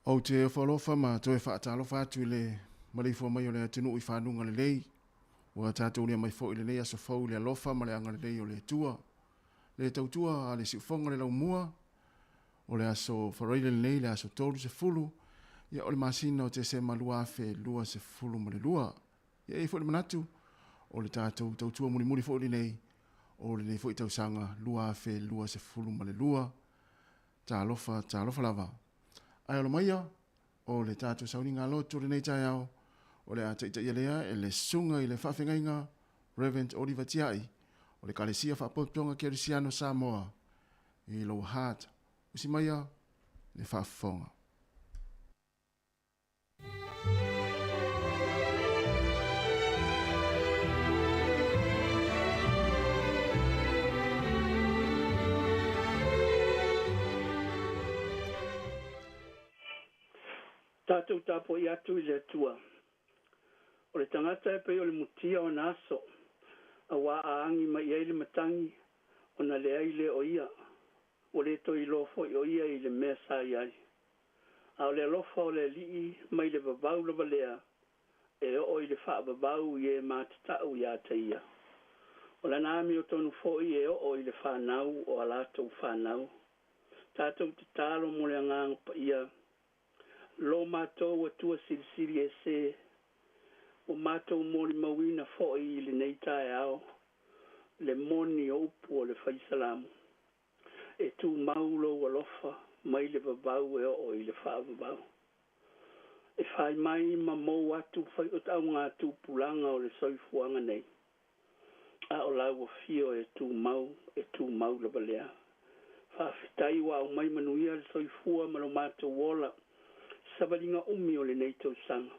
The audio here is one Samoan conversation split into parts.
Ou te ofo alofa ma toe faatalofa atu i le maleifua mai o le atunuu i fanuga lelei. Ua tatou lia mai foi i lenei aso fou i le alofa ma le agalelei o le Atua. Le tautua a le siufofoga le laumua, o le aso Faraile lenei, le aso 30, ia o le masina o Tesema 2022. Ia e i ai foi le manatu, o le tatou tautua mulimuli foi lenei, o lenei foi tausaga 2022. Talofa, talofa lava. Ae ola maia, o le tatou sauniga lotu o lenei taeao, o le a taitaia lea e le susuga i le faafeagaiga Reverend Oliver Tiai, o le Ekalesia Faapotopotoga Kerisiano Samoa i Lower Hutt. Usi maia le faafofoga. Tatou tapuai atu i le Atua. O le tagata e pei o le mutia ona aso, auā a agi mai i ai le matagi, ona leai lea o ia, ua le toe iloa foi o ia i le mea sa i ai. A o le alofa o le Alii mai le vavau lava lea e oo i le faavavau i e matatau iā te ia. O lana amiotonu foi e oo i le fanau o a latou fanau. Tatou tatalo mo le Agaga Paia, lo matou Atua Silisili Ese, ua matou molimauina foi i lenei taeao le moni o upu o le Fai Salamo. E tumau lou alofa mai le vavau e oo i le faavavau. E fai mai ma mou atu faiotaugatupulaga o le soifuaga nei, a o lau afio e tumau, e tumau lava lea. Faafetai ua aumai manuia le soifua ma lo matou ola, savaliga umi o lenei tausaga.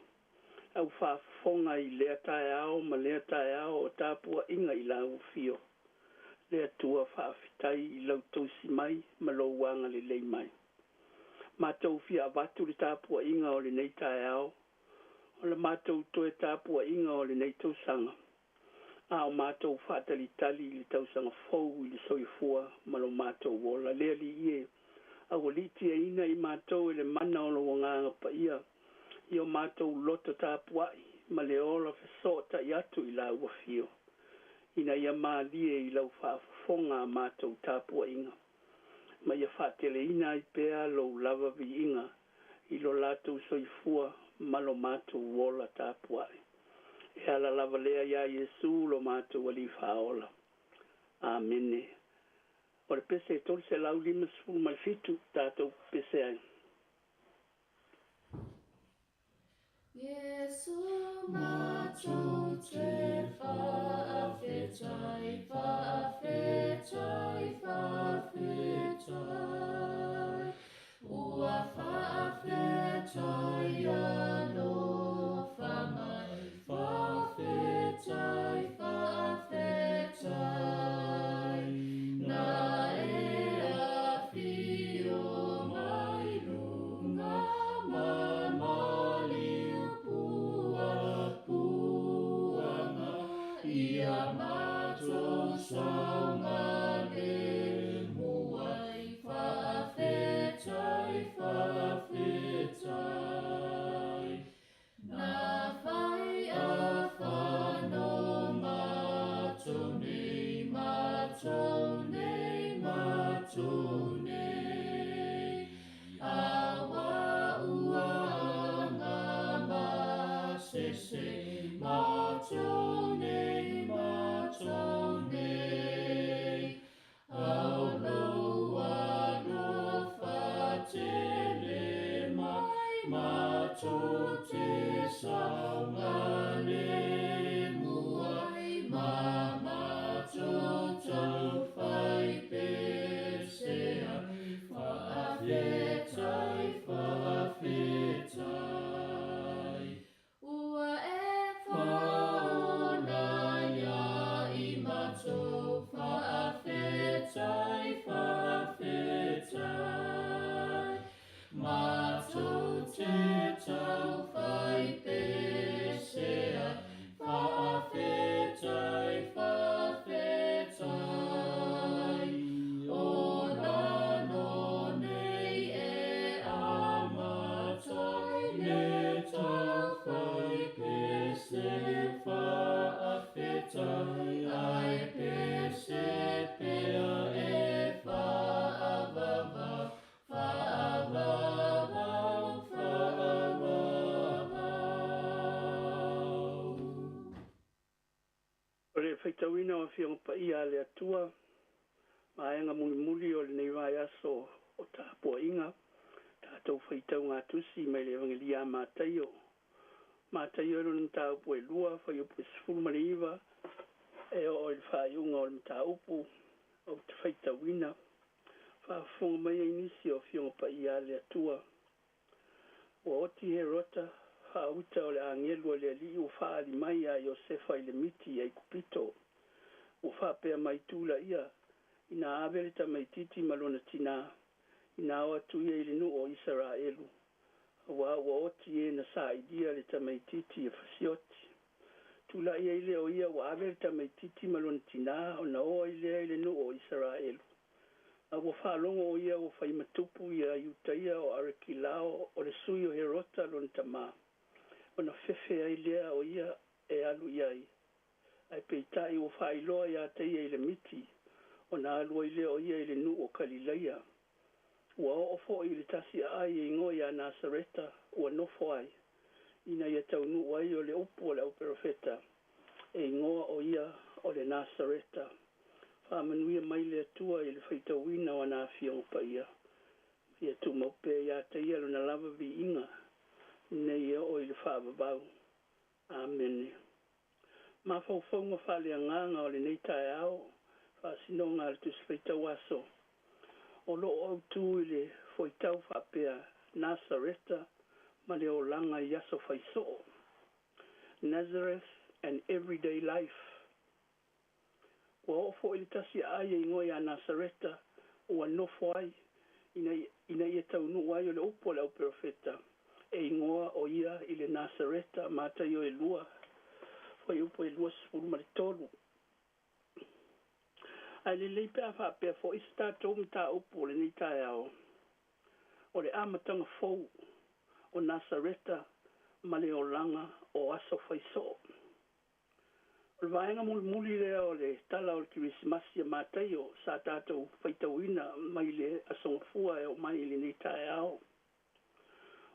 Au faafofoga i lea taeao ma lea taeao o tapuaiga i lau afio. Le Atua faafetai i lau tausi mai ma lou agalelei mai. Matou fia avatu le tapuaiga o lenei taeao, o le matou toe tapuaiga o lenei tausaga, a o matou faatalitali i le tausaga fou i le soifua ma lo matou ola. Le Alii e, aualiitiaina i matou e le mana o lou Agaga Paia i o matou loto tapuai ma le ola fesootai atu i lau afio, ina ia malie i lau faafofoga a matou tapuaiga, ma ia faateleina ai pea lou lava viiga i lo latou soifua ma lo matou ola tapuai. E ala lava lea iā Iesu lo matou Alii Faaola. Amene. O le pese 357 tatou pese ai. Iesu matou te faafetai, faafetai, faafetai. Ua faafetai alofa mai, faafetai, faafetai. Na e afio mai luga ma maliu puapuaga, ia matou saogalemu ai, faafetai, faafetai. Na fai afano matou nei, matou nei, matou nei. Aua ua agamasese, matou nei, matou nei. Ao lou alofa tele mai, matou te saogalemu ai, ma matou taufaipese ai, faafetai, faafetai. Ua e faaola iā i matou, faafetai, faafetai. Matou te taufaipese ai, faafetai, faafetai. Ola nō nei e amata. faitauina o Afioga Paia a le Atua, vaega mulimuli o lenei vaiaso o tapuaiga, tatou faitauga tusi mai le Evagelia a Mataio. Mataio i lona mataupu e 2, fuaiupu 19 e oo i le faaiuga o le mataupu ou te faitauina. Faafofoga mai ai nisi o Afioga Paia a le Atua. Ua oti Herota, faauta o le agelu a le Alii ua faaali mai ia Iosefa i le miti i Aikupito. Ua faapea mai tulaia, ina ave le tamaitiiti ma lona tinā, ina o atu ia i le nuu o Isaraelu, auā ua oti e na sailia le tamaitiiti e fasioti. Tula'i ai lea o ia ua ave le tamaitiiti ma lona tinā ona o ai lea i le nuu o Isaraelu. A ua faalogo o ia ua fai matupu ia Iutaia o Arekilao o le sui o Herota lona tamā, ona fefe ai lea o ia e alu i ai. Ae peitai ua faailoa iā te ia i le miti, ona alu ai lea o ia i le nuu o Kalilaia. Ua oo foi i le tasi aai e igoa ia Nasareta ua nofo ai, ina ia taunuu ai o le upu o le auperofeta, e igoa o ia o le Nasareta. Faamanuia mai le Atua i le faitauina o ana Afioga Paia. Ia tumau pea iā te ia lona lava viiga, nei e oo i le faavavau. Amene. Mafaufauga faaleagaga o lenei taeao, faasinoga a le Tusi Faitau Aso, o loo autū i le foitau faapea Nasareta ma le olaga i aso faisoo. Nazareth and Everyday Life. Ua oo foi i le tasi aai e igoa ia Nasareta ua nofo ai, ina ia taunuu ai o le upu a le auperofeta, e igoa o ia i le Nasareta. Mataio e 2, fuaiupu e 23. Ae lelei pe a faapea foi se tatou mataupu o lenei taeao, o le amataga fou o Nasareta ma le olaga o aso faisoo. O le vaega mulimuli lea o le tala o le Kerisimasi a Mataio sa tatou faitauina mai le Aso Gafua e oo mai i lenei taeao.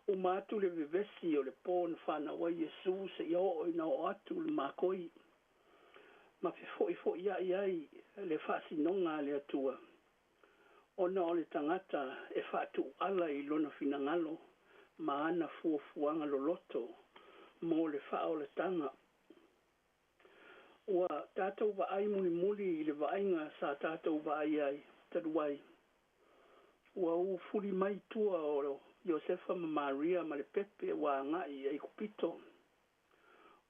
Uma atu le vevesi o le pō na fanau ai Iesu seia oo ina oo atu le makoi ma fefo'ifo'ia'i ai le faasinoga a le Atua, ona o le tagata e faatuuala i lona finagalo ma ana fuafuaga loloto mo le faaolataga. Ua tatou vaai mulimuli i le vaaiga sa tatou vaai ai talu ai. Ua ufuli mai tua o Iosefa ma Maria ma le pepe ua aga'i i Aikupito.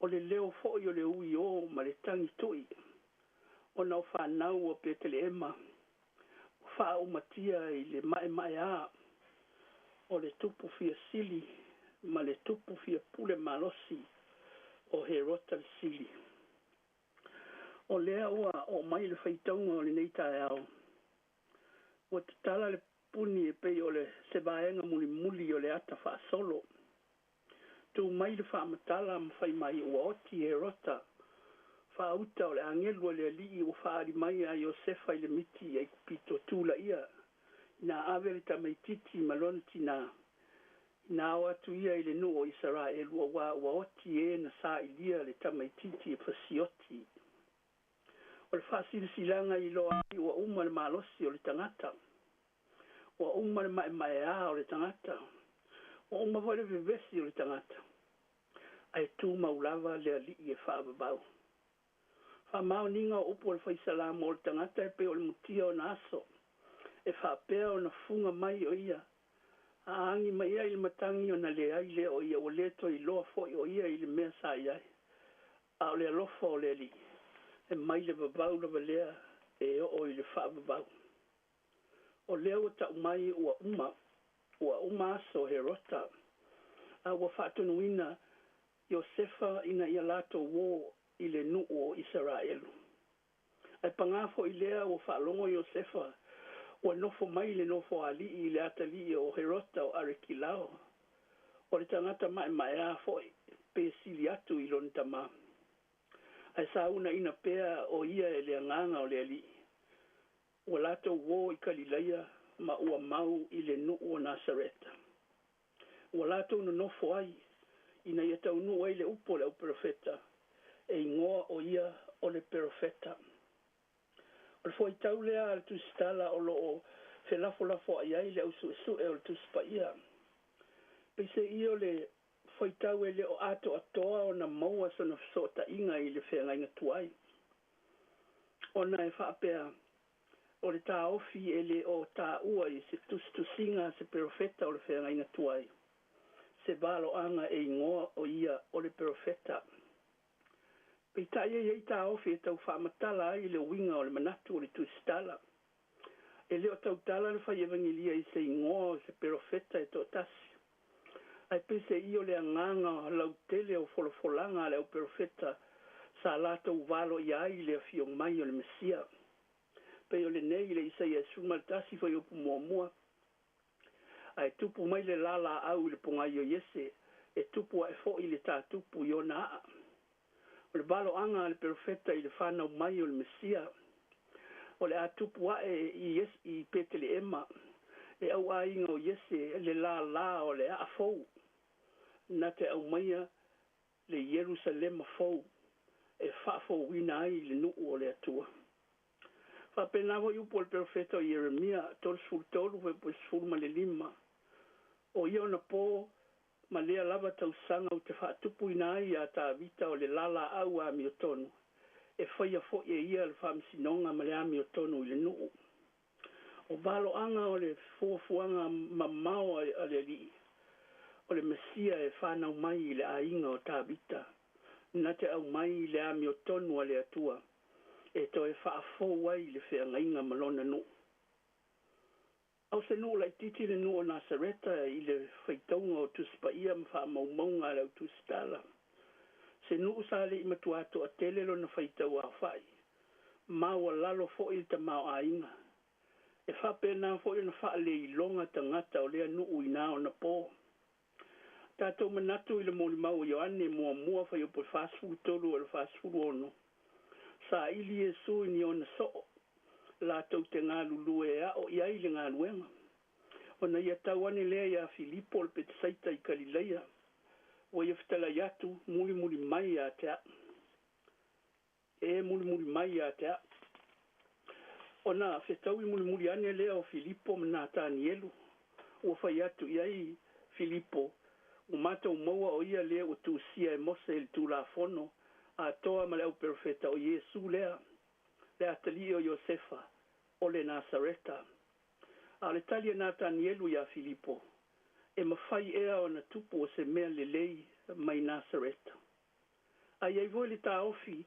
O le leo foi o le uiō ma le tagitu'i ona o fanau o Peteleema ua faaumatia i le ma'ema'eā o le tupu fia sili ma le tupu fia pule malosi o Herota le Sili. O lea ua oo mai le faitauga o lenei taeao, ua tatala le puni e pei o le se vaega mulimuli o le ata faasolo. Tu mai le faamatala ma fai mai ua oti Herota, faauta o le agelu a le Alii ua faaali mai ia Iosefa i le miti i Aikupito, tulaia ina ave le tamaitiiti ma lona tinā, ina o atu ia i le nuu o Isaraelu, auā ua oti e na sailia le tamaitiiti e fasioti. O le faasilasilaga i iloa ai ua uma le malosi o le tagata, ua uma le ma'ema'eā o le tagata, ua uma foi le vevesi o le tagata, ae tumau lava le Alii e faavavau. Faamaoniga o upu o le Faisalamo, o le tagata e pei o le mutia ona aso, e faapea ona fuga mai o ia, a agi mai ai le matagi ona leai lea o ia, ua le toe iloa foi o ia i le mea sa i ai. A o le alofa o le Alii e mai le vavau lava lea e oo i le faavavau. O lea ua ta'u mai ua uma, ua uma aso o Herota, a ua faatonuina Iosefa ina ia latou ō i le nuu o Isaraelu. Ae pagā foi lea ua faalogo Iosefa ua nofo mai le nofoalii i le atalii o Herota o Arekilao, o le tagata ma'ema'eā foi pe sili atu i lona tamā, ae sa uunaina pea o ia e le agaga o le Alii. Ua latou ō i Kalilaia ma ua mau i le nuu o Nasareta. Ua latou nonofo ai ina ia taunuu ai le upu o le auperofeta, e igoa o ia o le Perofeta. O le fuaitau lea a le Tusitala o lo o felafolafoai ai le au suesue o le Tusi Paia. Peiseai o le fuaitau e le o atoatoa ona maua sona fesootaiga i le feagaiga tuai, ona e faapea o le taofi e le o taua i se tusitusiga a se perofeta o le feagaiga tuai, se valoaga e igoa o ia o le perofeta. Peitai e i ai taofi e tau faamatala ai le uiga o le manatu o le Tusitala. E le o tautala le fai evagelia i se igoa o se perofeta e toatasi, ae peiseai o le agaga lautele o folafolaga a le au perofeta sa latou valoia ai le afio mai o le Mesia. Pei o lenei i le Isaia 11 fuaiupu 1, Ae tupu mai le lalaau i le pogai o Iese, e tupu ae foi le tātupu i ona aa. O le valoaga a le perofeta i le fanau mai o le Mesia, o le a tupu ae i i Peteleema, le auaiga o Iese, le lālā o le aa fou, na te aumaia le Ierusalema fou e faafouina ai le nuu o le Atua. Faapena foi upu o le perofeta o Ieremia 33 fuaiupu 15, O ia ona po ma lea lava tausaga ou te faatupuina ai iā Tavita o le lalaau amiotonu, e faia foi e ia le faamasinoga ma le amiotonu i le nuu. O valoaga o le fuafuaga mamao a le Alii, o le Mesia e fanau mai i le aiga o Tavita, na te aumai le amiotonu a le Atua e toe faafou ai le feagaiga ma lona nuu. A o se nuu laitiiti le nuu o Nasareta i le faitauga o Tusi Paia ma faamaumauga a le au tusitala. Se nuu sa le i matua toatele lona faitau aofai, ma ua lalo foi le tamaoaiga. E faapena foi ona faaleiloga tagata o lea nuu i na ona po. Tatou manatu i le molimau a Ioane muamua fuaiupu e 43 o le 46, saili Iesu i ni ona soo latou te galulue e ao i ai le galuega. Ona ia tau ane lea iā Filipo o le Petesaita i Kalileia, ua ia fetalai atu, Mulimuli mai ia te au. E mulimuli mai ia te au. Ona fetaui mulimuli ane lea o Filipo ma Natanielu, ua fai atu i ai Filipo, Ua matou maua o ia lea ua tusia e Mose i le Tulafono atoa ma le au perofeta, o Iesu lea, le atalii o Iosefa, o le Nasareta. A o le tali a Natanielu iā Filipo, E mafai ea ona tupu o se mea lelei mai Nasareta? A i ai foi le taofi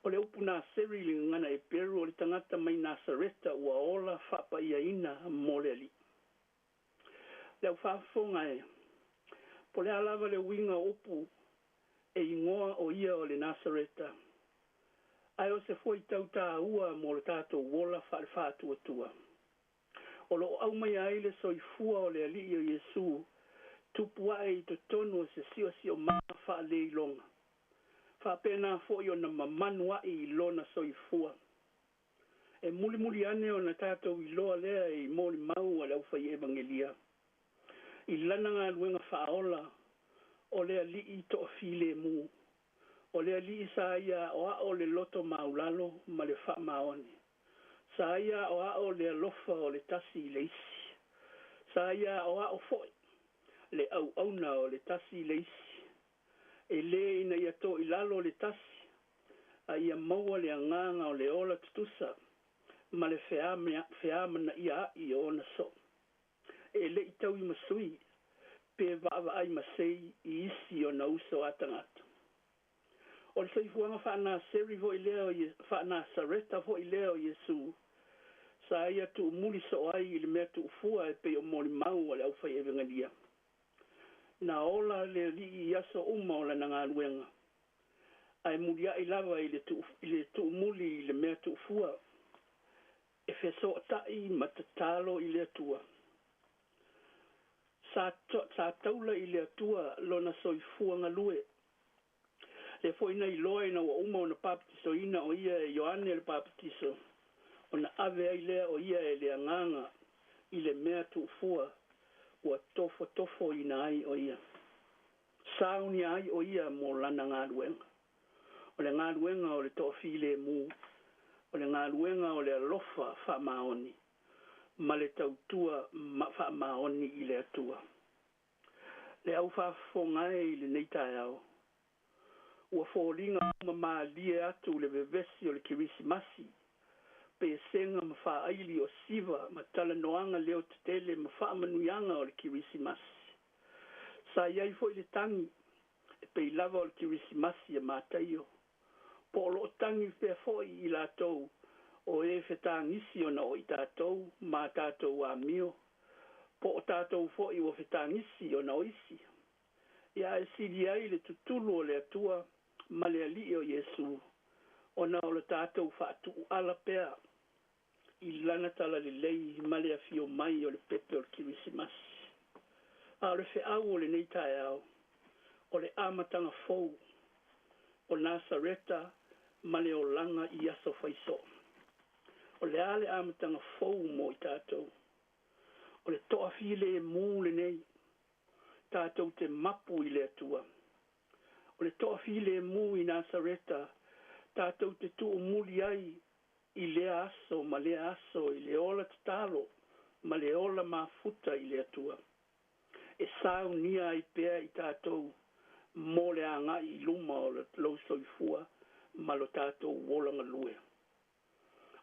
o le upu Naseri i le gagana Eperu, o le tagata mai Nasareta ua ola faapaiaina mo le Alii. Le au faafofoga e, po o le a lava le uiga o upu e igoa o ia o le Nasareta, ae o se fuaitau taua mo le tatou ola faale-faatuatua. O lo o aumaia ai le soifua o le Alii o Iesu tupu ae i totonu o se siosiomaga faaleiloga, faapena foi ona mamanu a'i i lona soifua. E mulimuli ane ona tatou iloa lea i molimau a le aufai-evagelia i lana galuega faaola o le Alii toafilemu, o le Alii sa ia aoao le loto maulalo ma le faamaoni, sa ia aoao le alofa o le tasi i le isi, sa ia aoao foi le auauna o le tasi i le isi, e lē ina ia toilalo le tasi, a ia maua le agaga o le ola tutusa ma le feamanaia a'i o ona soo. E le i tauimasui pe vaavaai masei i isi ona uso a tagata. O le soifuaga faanaseri foi lea o faanasareta foi lea o Iesu, sa ia tuumuli soo ai i le mea tuufua e pei o molimau a le aufai-evegalia. Na ola le Alii i aso uma o lana galuega, ae muliai lava i le i le tuumuli i le mea tuufua, e fesootai ma tatalo i le Atua. Sa, sa taula i le Atua lona soifua galue. Lea foi na iloa ina ua uma ona papatisoina o ia e Ioane le Papatiso, ona ave ai lea o ia e le Agaga i le mea tuufua ua tofotofoina ai o ia. Saunia ai o ia mo lana galuega. O le galuega o le toafilemu, o le galuega o le alofa faamaoni ma le tautua faamaoni i le Atua. Le au faafofoga e i lenei taeao, ua foliga uma malie atu le vevesi o le Kerisimasi, pesega ma faaili o siva ma talanoaga leotetele ma faamanuiaga o le Kerisimasi. Sa i ai foi le tagi e pei lava o le Kerisimasi a Mataio, po o loo tagi pea foi i latou o e fetagisi ona o i tatou ma tatou amio, po o tatou foi ua fetagisi ona o isi. Ia ae sili ai le tutulu o le Atua ma le Alii o Iesu, ona o le tatou faatuuala pea i lana talalelei ma le afio mai o le pepe o le Kerisimasi. A o le feau o lenei taeao, o le amataga fou o Nasareta ma le olaga i aso faisoo. O le a le amataga fou mo i tatou? O le toafilemu lenei, tatou te mapu i le Atua. O le toafilemu i Nasareta, tatou te tuumuli ai i lea aso ma lea aso i le ola tatalo ma le ola mafuta i le Atua. E saunia ai pea i tatou mo le agai i luma o lou soifua ma lo tatou ola galue.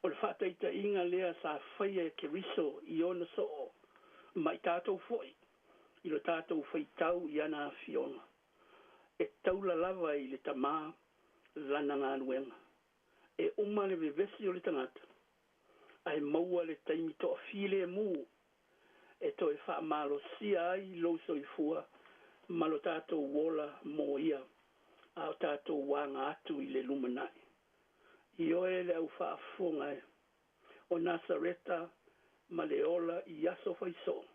O le faataitaiga lea sa faia e Keriso i ona soo ma i tatou foi i lo tatou faitau i ana afioga. E taula lava i le Tamā lana galuega. E uma le vevesi o le tagata, ae maua le taimi toafilemu e toe faamalosia ai lou soifua ma lo tatou ola mo ia, a o tatou aga atu i le lumanai. Ioe le au faafofoga e, o Nasareta ma le ola i aso faisoo,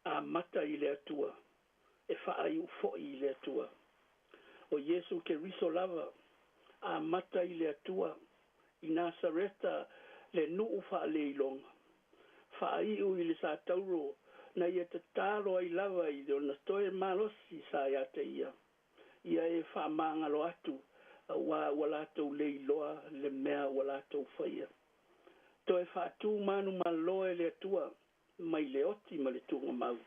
amata i le Atua, e faaiu foi i le Atua. O Iesu Keriso lava, amata i le Atua, i Nasareta le nuu faaleiloga, faaiu i le satauro na ia tatalo ai lava i lona toe malosi sa ia te ia, ia e faamagalo atu, auā ua latou le iloa le mea ua latou faia. Toe faatu manumalo e le Atua mai le oti ma le tuugamau.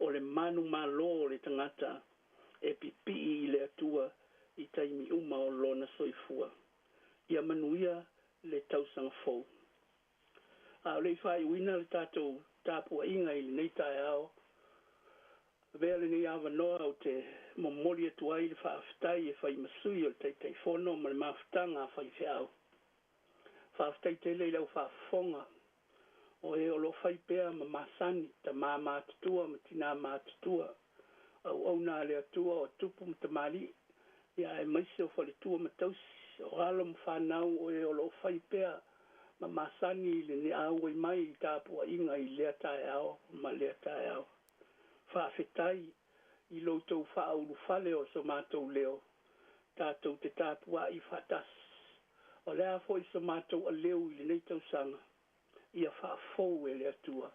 O le manumalo o le tagata e pipii i le Atua i taimi uma o lona soifua. Ia manuia le tausaga fou. A o le i faaiuina le tatou tapuaiga i lenei taeao, avea lenei avanoa ou te momoli atu ai le faafetai e fai ma sui o le Taitaifono ma le mafutaga a faifeau. Faafetai tele i lau faafofoga o e o lo o fai pea ma masani, tamā matutua ma tinā matutua, auauna a le Atua o tupu ma tamalii, ia aemaise o faletua ma tausi, o alo ma fanau o e o lo o fai pea ma masani i le auai mai i tapuaiga i lea taeao ma lea taeao. Faafetai i lo outou faaulufale o so matou leo, tatou te tapuai faatasi. O le a foi so matou aleu i lenei tausaga, ia faafou e le Atua,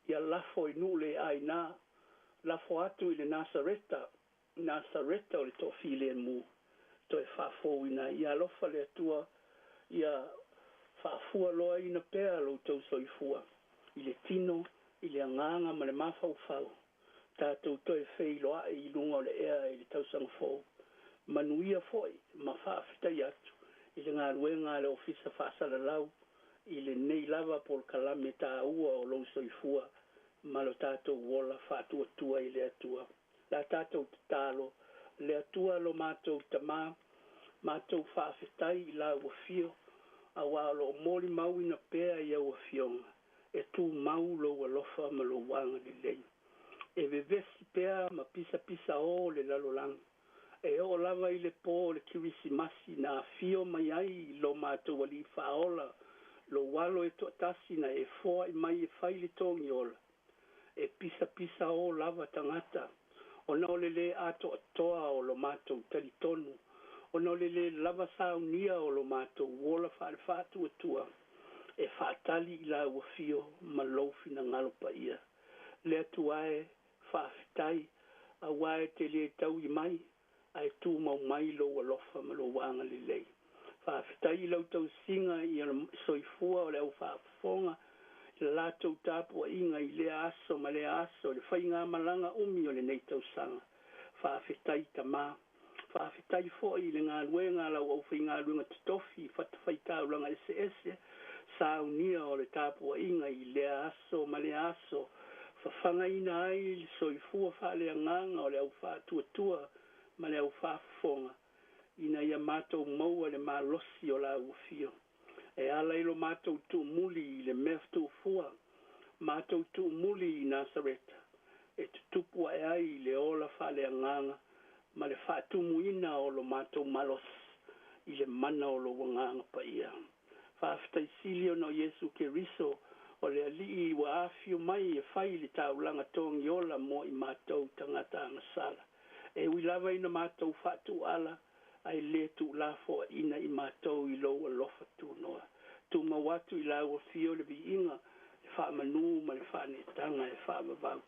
ia lafo i nuu le aina, lafo atu i le Nasareta, Nasareta o le toafilemu, toe faafouina. Ia alofa le Atua, ia faafualoaina pea lo outou soifua i le tino, i le agaga ma le mafaufau, tatou toe feiloai i luga o le ea i le tausaga fou. Manuia foi ma faafetai atu i le galuega a le Ofisa Faasalalau i lenei lava polokalame taua o lou soifua ma lo tatou ola faatuatua i le Atua. La tatou tatalo. Le Atua lo matou Tamā, matou faafetai i lau afio, auā o loo molimauina pea i au afioga e tumau lou alofa ma lou agalelei. E vevesi pea ma pisapisaō le lalolagi, e oo lava i le pō o le Kerisimasi na afio mai ai lo matou Alii Faaola, lou Alo e toatasi na e foai mai e fai le togiola. E pisapisaō lava tagata, ona o le lē atoatoa o lo matou talitonu, ona o le lē lava saunia o lo matou ola faalefaatuatua e faatali i lau afio ma lou finagalo paia. Le Atua e, faafetai, auā e te lē taui mai, Ae tumau mai lou alofa ma lou agalelei. Faafetai i lau tausiga i le soifua o le au faafofoga i le latou tapuaiga i lea aso ma lea aso i le faigamalaga umi o lenei tausaga. Faafetai Tama. Faafetai foi i le galuega a lau aufaigaluega totofi i fatafaitaulaga eseese, saunia o le tapuaiga i lea aso ma lea aso, fafagaina ai le soifua faaleagaga o le au faatuatua ma le au faafofoga, ina ia matou maua le malosi o lau afio. E ala i lo matou tuumuli i le mea tuufua, matou tuumuli i Nasareta, e tutupu ae ai le ola faaleagaga ma le faatumuina o lo matou malosi i le mana o lou Agaga Paia. Faafetai sili ona o Iesu Keriso o le Alii ua afio mai e fai le taulaga togiola mo i matou tagata agasala. E ui lava ina matou faatuala, ae le tuulafoaiina i matou i lou alofa tunoa. Tumau atu i lau afio le viiga, le faamanu ma le faaneetaga e faavavau.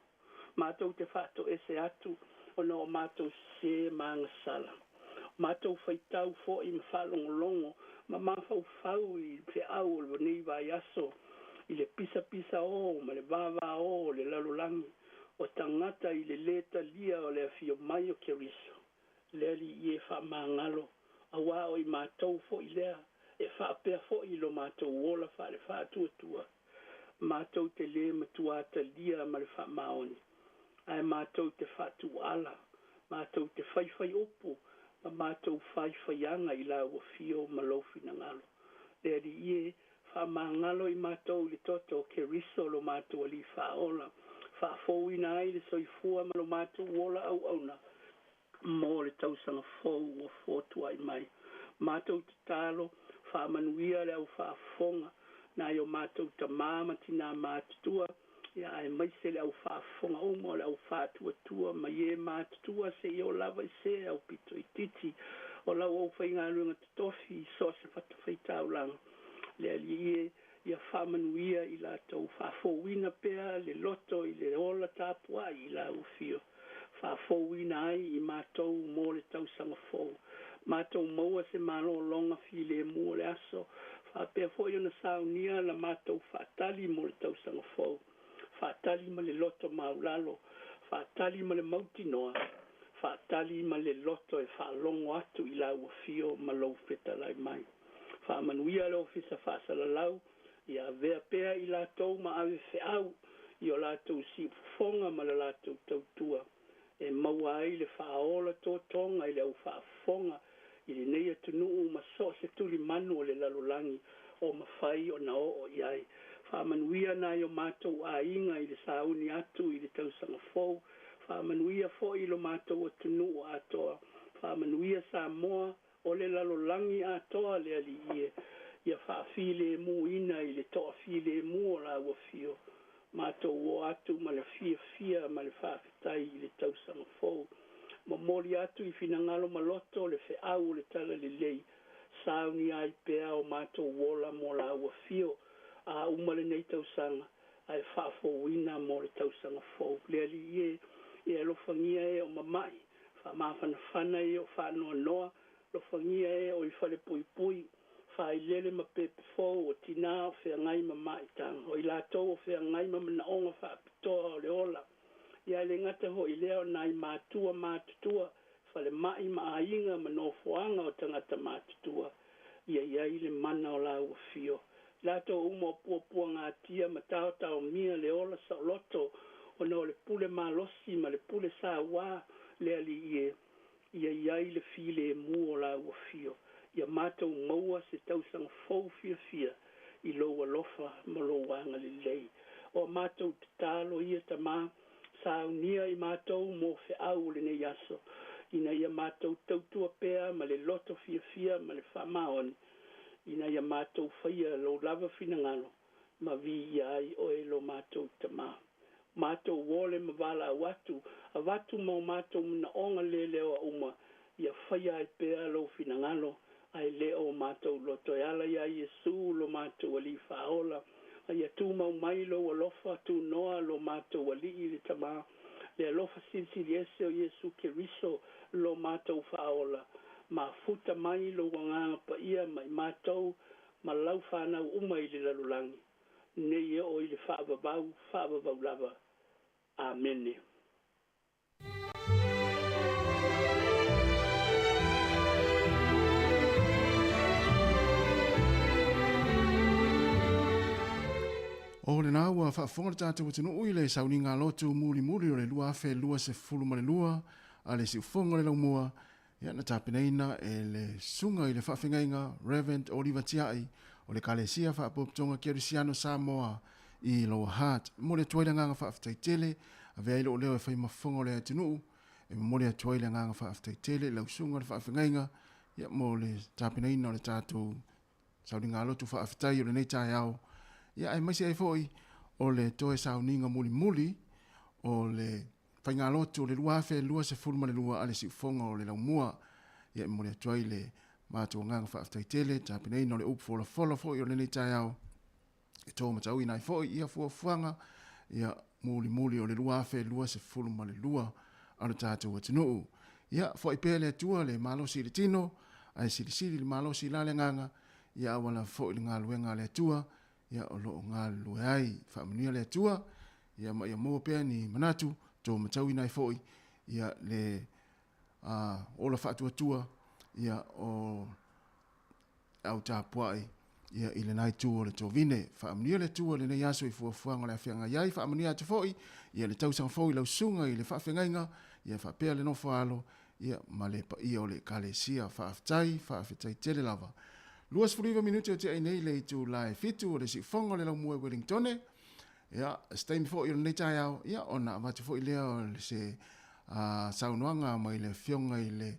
Matou te faatoese atu ona o matou sesē ma agasala. Matou faitau foi ma faalogologo ma mafaufau i feau o lenei vaiaso i le pisapisaō ma le vavaō o le lalolagi o tagata i le lē talia o le afio mai o Keriso, le Alii e faamagalo, auā o i matou foi lea e faapea foi i lo matou ola faalefaatuatua, matou te lē matuā talia ma le faamaoni, ae matou te faatuala, matou te faifai upu ma matou faifaiaga i lau afio ma lou finagalo. Le Alii e, faamagalo i matou i le toto o Keriso lo matou Alii Faaola, faafouina ai le soifua ma lo matou ola auauna mo le tausaga fou ua fotuai mai. Matou tatalo, faamanuia le au faafofoga, nai o matou tamā ma tinā matutua, ia aemaise le au faafofoga uma o le au faatuatua ma ie matutua seia oo lava i se aupito itiiti o lau aufaigaluega totofi i so o se fatafaitaulaga. Le Alii e, ia faamanuia i latou, faafouina pea le loto i le ola tapuai i lau afio, faafouina ai i matou mo le tausaga fou. Matou maua se malologa filemu o le aso, faapea foi ona saunia la matou faatali mo le tausaga fou. Faatali ma le loto maulalo, faatali ma le mautinoa, faatali ma le loto e faalogo atu i lau afio ma lou fetalai mai. Faamanuia le Ofisa Faasalalau, ia avea pea i latou ma ave feau i o latou siufofoga ma le latou tautua, e maua ai le faaola totoga i le au faafofoga i lenei atunuu ma so o se tulimanu o le lalolagi o mafai ona oo i ai. Faamanuia nai o matou aiga i le sauni atu i le tausaga fou. Faamanuia foi i lo matou atunuu atoa. Faamanuia Samoa o le lalolagi atoa le Alii e, ia faafilemuina i le toafilemu o lau afio. Matou o atu ma le fiafia ma le faafetai i le tausaga fou. Momoli atu i finagalo ma loto le feau o le talalelei, saunia ai pea o matou ola mo lau afio a uma lenei tausaga, ae faafouina mo le tausaga fou. Le Alii e, ia alofagia e o mama'i, faamafanafana e o faanoanoa, alofagia e o i falepuipui, failele ma pepe fou o tinā o feagai ma maitaga, o i latou o feagai ma manaoga faapitoa o le ola. Ia e le gata foi i lea o nai matua matutua, falemai ma aiga ma nofoaga o tagata matutua, ia i ai le mana o lau afio. I latou uma o puapuagatia ma taotaomia le ola saoloto ona o le pule malosi ma le pule sauā le Alii e, ia i ai le filemu o lau afio. Ia matou maua se tausaga fou fiafia i lou alofa ma lou agalelei. O a matou tatalo ia Tamā, saunia i matou mo feau o lenei aso, ina ia matou tautua pea ma le loto fiafia ma le faamaoni, ina ia matou faia lou lava finagalo ma viia ai oe lo matou Tamā. Matou ole ma valaau atu, avatu ma o matou manaoga leleoa uma, ia faia ai pea lou finagalo, ae le o matou loto. E ala iā Iesu lo matou Alii Faaola, a ia tumau mai lou alofa tunoa lo matou Alii le Tamā, Le alofa silisili ese o Iesu Keriso lo matou Faaola, mafuta mai lou Agaga Paia ma i matou ma lau fanau uma i le lalolagi, nei e oo i le faavavau, faavavau lava. Amene. O lena ua faafofoga le tatou atunuu i le sauniga lotu mulimuli o le 2022 a le siufofoga o le laumua, ia na tapenaina e le susuga i le faafegaiga Rev. Oliver Tiai o le Ekalesia Faapotopotoga Kerisiano Samoa i Lower Hutt. E momoli atu ai le agaga faafetai tele, avea ai lou leo e fai ma fofoga o le atunuu, e momoli atu ai le agaga faafetai tele i lau susuga i le faafegaiga ia mo le tapenaina o le tatou sauniga lotu faafetai o lenei taeao, ia aemaise ai foi o le toe sauniga mulimuli o le faigalotu o le 2022 a le siufofoga o le laumua. Ia e momoli atu ai le matou agaga faafetai tele, tapenaina o le upu folafola foi o lenei taeao e tō matauina ai foi ia fuafuaga ia mulimuli o le 2022 a lo tatou atunuu. Ia, foai pea le Atua le malosi i le tino, ae silisili le malosi i la le agaga, ia aua lava foi le galuega a le Atua, ia o lo o galulue ai. Faamanuia le Atua, ia ma ia maua pea ni manatu, tō matauina ai foi, ia le ola faatuatua, ia o au tapuai ia i lena itu o le tovine. Faamanuia le Atua i lenei aso i fuafuaga o le a feagai ai. Faamanuia atu foi ia le tausaga fou i lau susuga i le faafegaiga, ia faapea le nofo a alo ia ma le paia o le Ekalesia. Faafetai, faafetai tele lava. 29 minute o tea nei le itula e 7 o le siufofoga o le laumua i Wellingtone. Ia, se taimi foi o lenei taeao, ia ona avatu foi lea o se saunoaga mai le afioga i le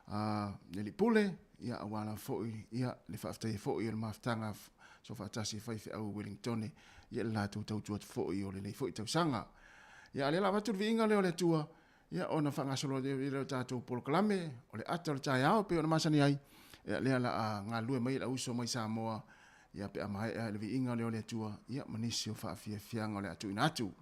le Alii Pule, ia aua lava foi ia le faafetaia foi o le mafutaga soofaatasi e faifeau i Wellingtone, ia le latou tautua atu foi o lenei foi tausaga. Ia a o lea o le a avatu le viiga lea o le Atua, ia ona faagasolo lea o le tatou polokalame o le ata o le taeao pei ona masani ai, ia lea o le a galulue mai le auuso mai Samoa, ia pe a maea le viiga lea o le Atua, ia ma nisi o faafiafiaga o le a tuuina atu.